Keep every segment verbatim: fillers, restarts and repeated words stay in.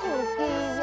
徒弟呀，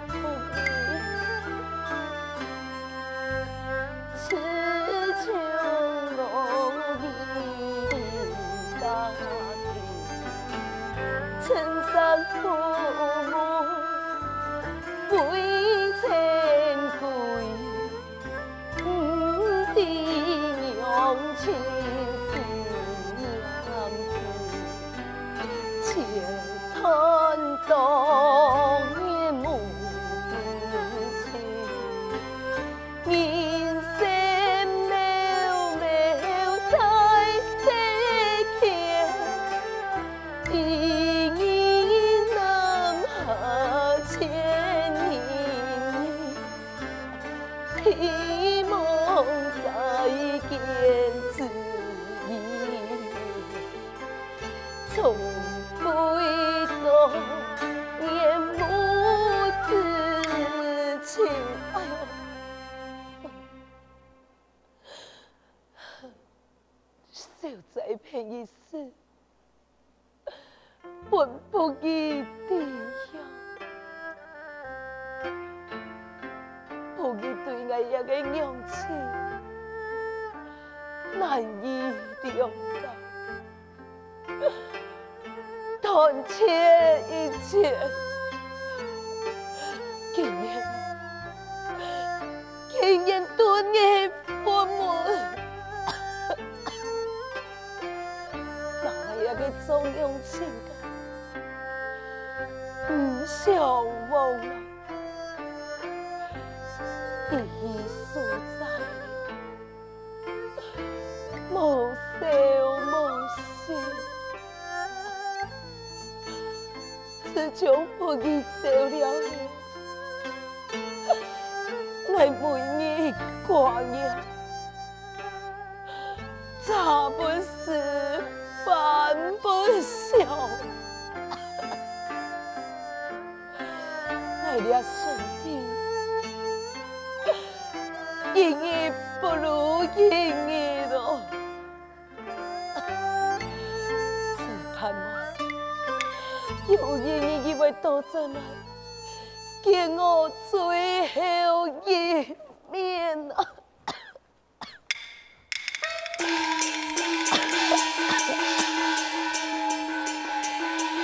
徒弟。 自从我离家去，曾伤父母未曾归，不知娘亲思念子，只叹当年母子情。 人生渺渺在世间，一日难合千人，希望再见之日， 重回当年母子情。哎喲，小災騙一時，分不義知曉，不義對𠊎這个娘親難以諒解。 斷絕一切。今年，今年斷了佛門，留下這个做娘親个，毋想往來，一息所在。 無消無息。自從不義走了後，𠊎每日掛念，茶不思，飯不想。 𠊎這身體，一日不如一日咯。只盼望有一日佢會倒轉來，見我最後一面啊！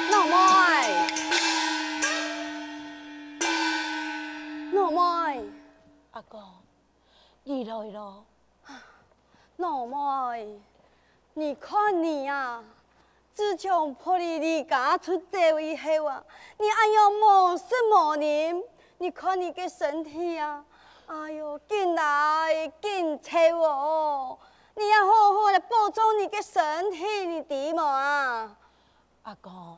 老妹，老妹。阿哥，你來咯。老妹，你看你啊， 自從婆離離家出走以後啊，你恁樣無食無啉，你看你个身體啊，哎喲，緊來緊瘦哦！你愛好好來保重你个身體，你知無啊？阿哥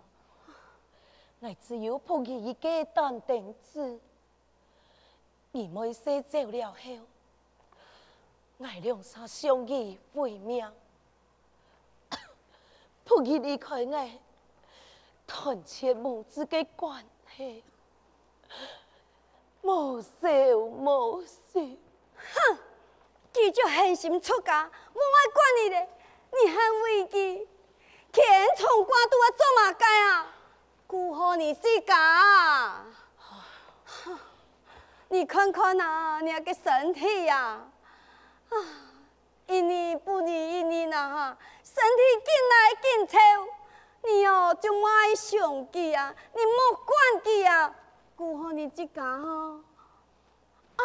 ，𠊎只有婆離一个單丁子， 你妹婿走了後，𠊎兩儕相依為命，不願離開𠊎，斷絕母子个關係，無消無息。哼！佢就狠心出家，無愛管你咧，你還為佢牽腸掛肚啊做麼个啊？ 顧好你自家啊！你看看啊，你个身體呀，啊，一日不如一日啊哈，身體緊來緊瘦，你哦，就莫想佢啊，你莫管佢啊，顧好你自家吼。啊，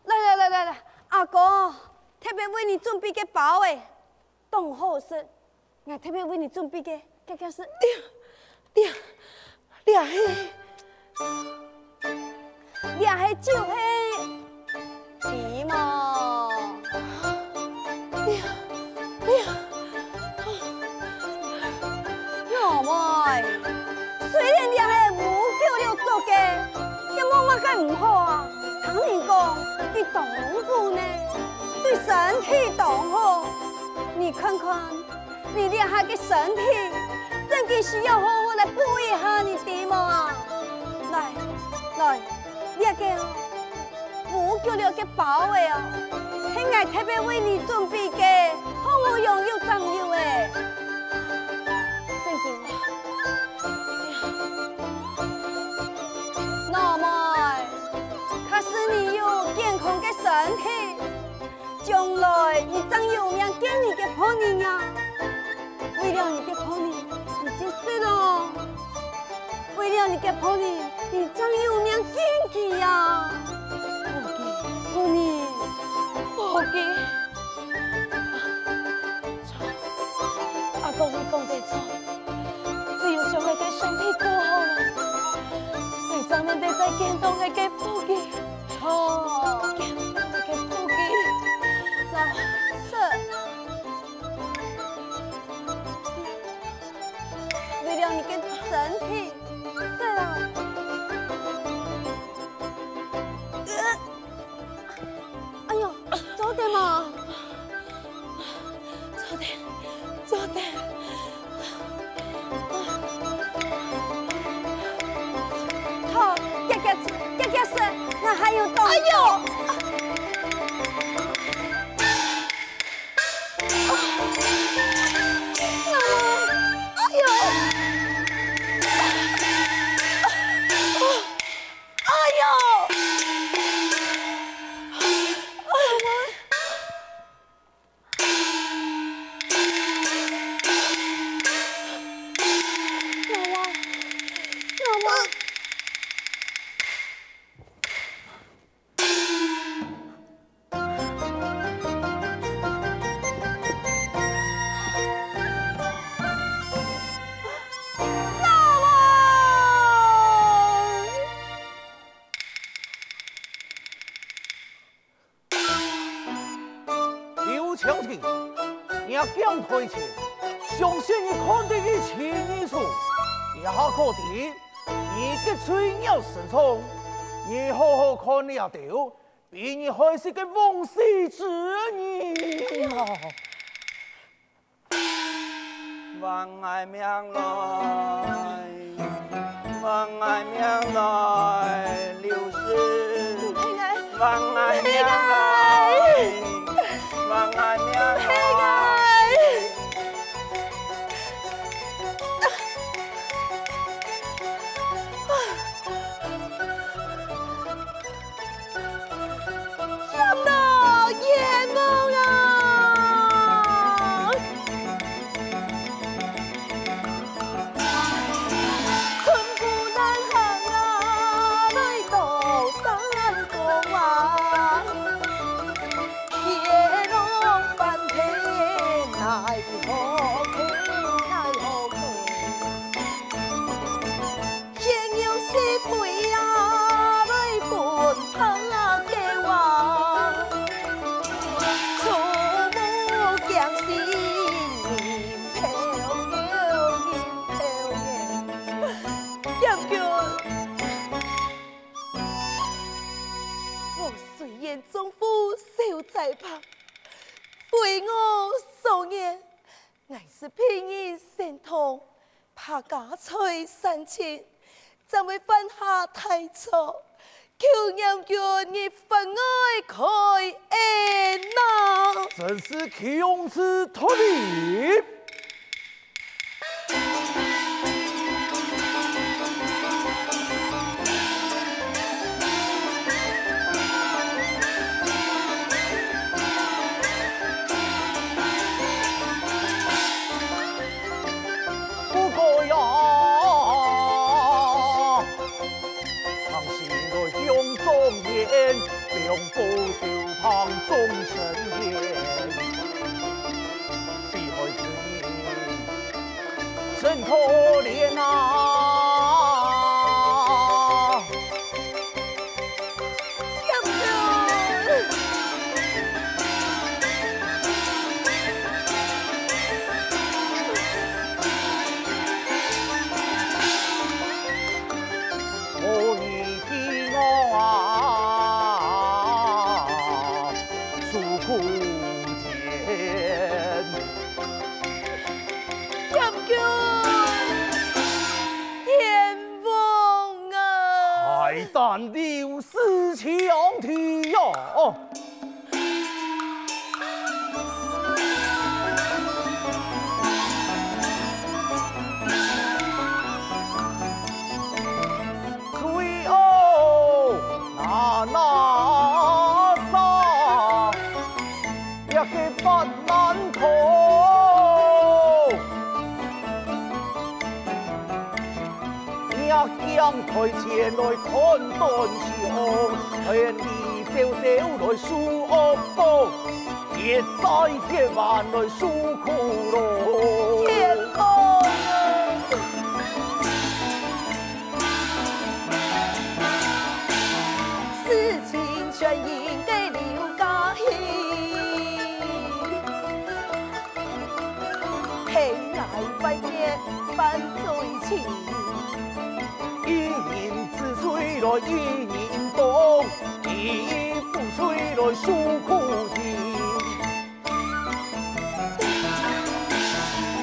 來來來來來，阿哥，特別為你準備个包仔，當好食。 𠊎特別為你準備个，遽遽食。對，對，這係，這係就係，知無？哎呀，哎呀，老妹，雖然這係烏九六做个，也無麼个毋好啊。聽人講，佢當補呢，對身體當好。你看看， 你這下个身體，正經需要好好來補一下，你知無啊？來，來，這个哦，烏九六个包仔哦，係𠊎特別為你準備个，好好用又省油仔。正經啊，老妹，假使你有健康个身體， 將來你正有命見你个僕人啊！為了你个僕人，你就死咯！為了你个僕人，你正有命見佢啊！僕人，僕人，僕人！阿公，你講得著，只有將𠊎个身體顧好了，𠊎正能得再見到𠊎个僕人。 著，見到𠊎个僕人。老妹，為了你个身體，死啦！呃，哎喲，做得無？ 做得，做得。好，遽遽食，遽遽食，𠊎還有當多。哎喲！哎喲！哎喲！ 劉青青，若鏡台前，相信你看得一清二楚，這下可知你个罪孽深重。你好好看這兜，被你害死个枉死之人啊！ 還𠊎命來，還𠊎命來，劉氏，還𠊎命來，還𠊎命來。将军，我虽然中父小宰伯，非我所愿， 𠊎係被人先通，怕家财散尽，正會犯下大錯，求将军你分我開恩啊！真是強詞奪理！ 不過呀，常言來講忠言，兩不相欠忠臣言。被害之人，真可憐啊！但留四千里呀！吹哦，那那沙，也个不难逃。 若将台前來看斷情，千里招潮來受惡報，越災越患來受苦勞。天公啊！事情全因該劉嘉興。 係𠊎萬年犯罪情。一人之罪來一人當，一人之罪來受苦情。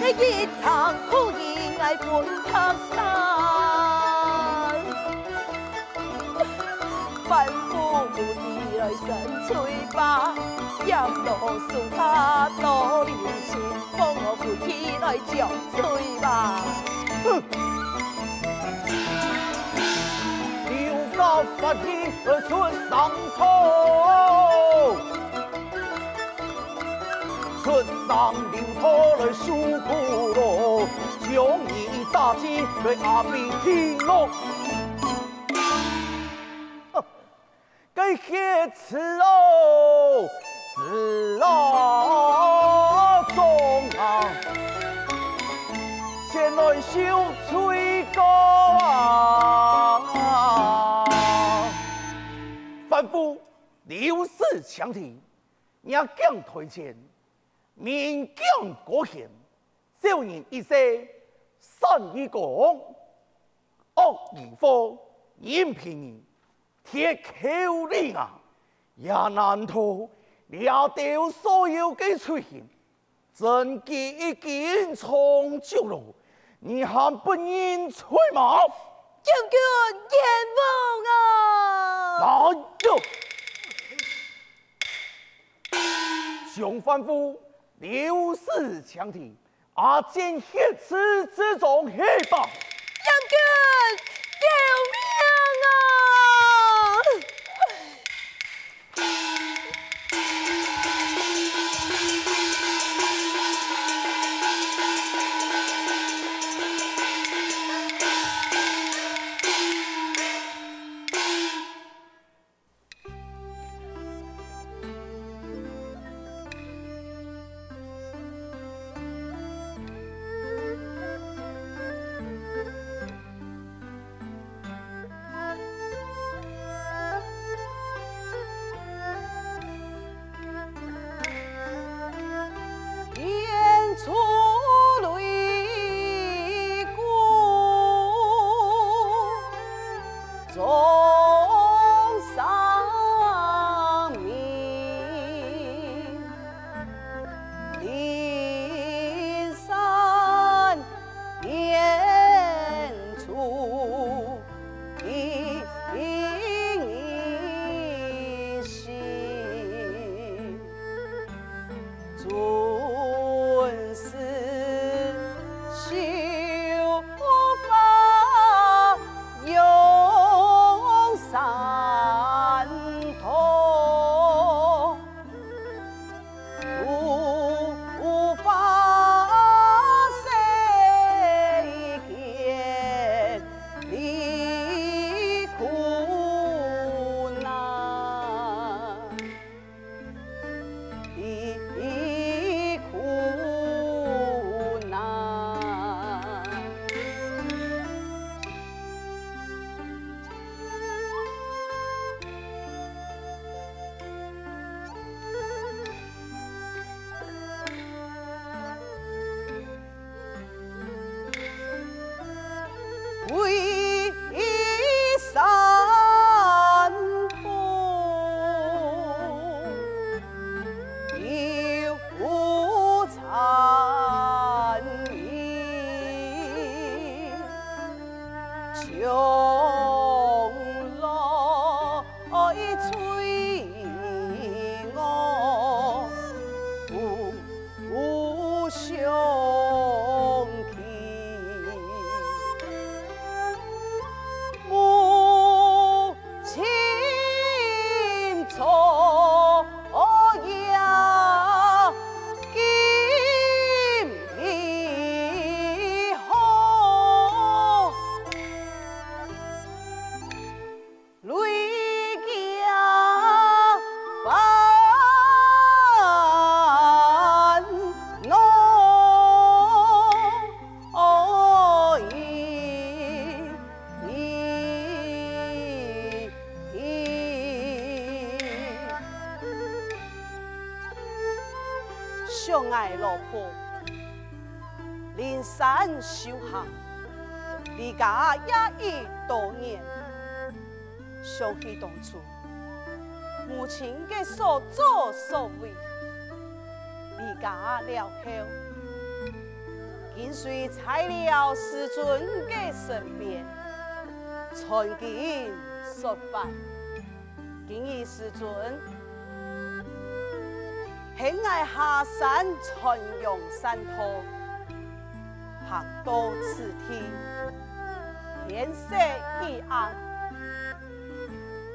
你一聽可以𠊎分客散。 吩咐無地來生罪吧，撿老樹下多靈芝，放我回去來降罪吧。哼！劉家發起來出山頭，出山劉討來受苦勞，將你打死來壓逼天牢。 該楔子哦，子啊，中啊，前來受罪過啊！吩咐劉氏搶地，若驚台前，民驚過縣，小人一歲，山一公，惡一火，人平人， 鐵口令啊，也難逃這兜所有个罪行，真經一斤重重咯，你還不認罪嗎？將軍冤枉啊！來呀！將吩咐劉氏搶地， 押進楔子之中去吧！將軍，救命啊！ 𠊎老婆，靈山修行，離家也已多年。想起當初，母親个所作所為，離家了後，緊隨在了師尊个身邊，傳經說法。 今日師尊，喊𠊎下山傳揚禪道，行到此地，天色已暗，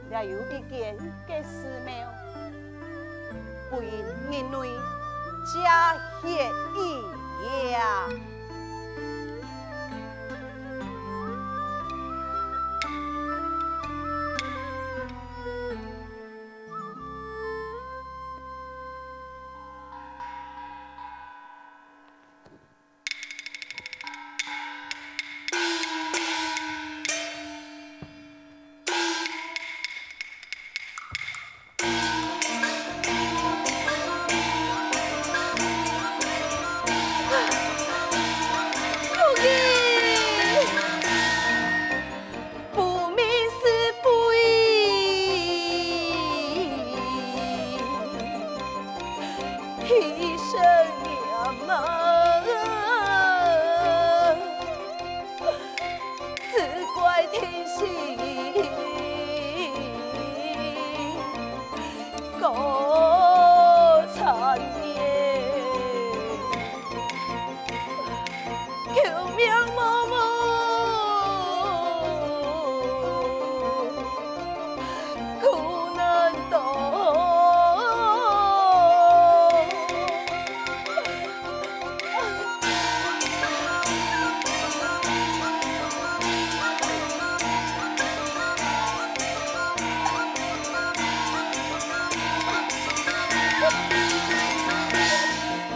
這有一間个寺廟，不因日內遮歇一夜。 不明是非，一生念啊，只怪天心过残年。 救命哞哞，苦难当。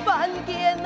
万劫难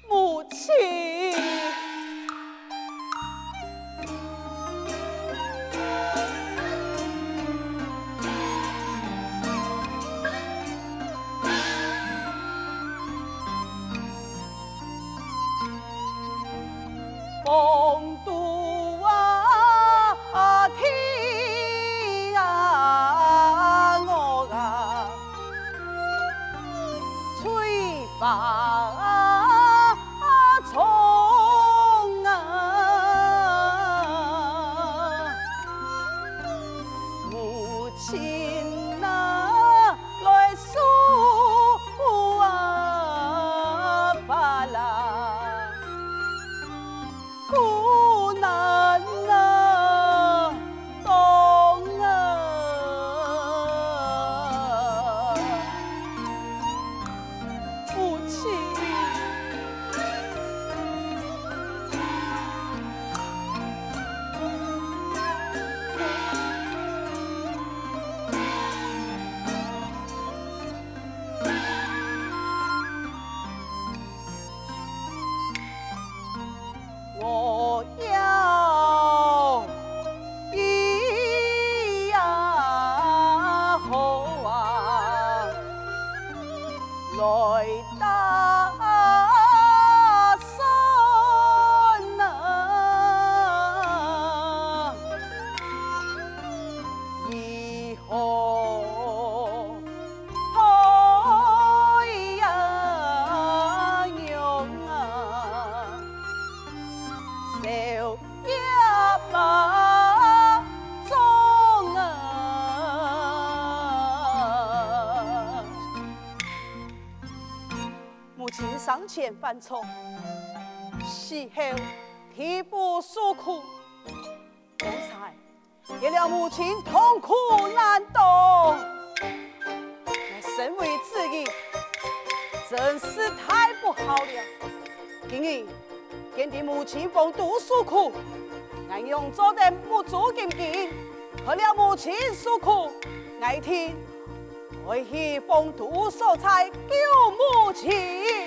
母亲！要一呀好啊，来打算啊，以后太阳啊，少 也无种啊。母亲生前犯错，死后替父受苦。奴才，见了母亲痛苦难当， 身为子女，真是太不孝了。今日见得母亲風度受苦，𠊎仰做得目珠金金，看了母亲受苦，𠊎一定愛去風度所在救母親。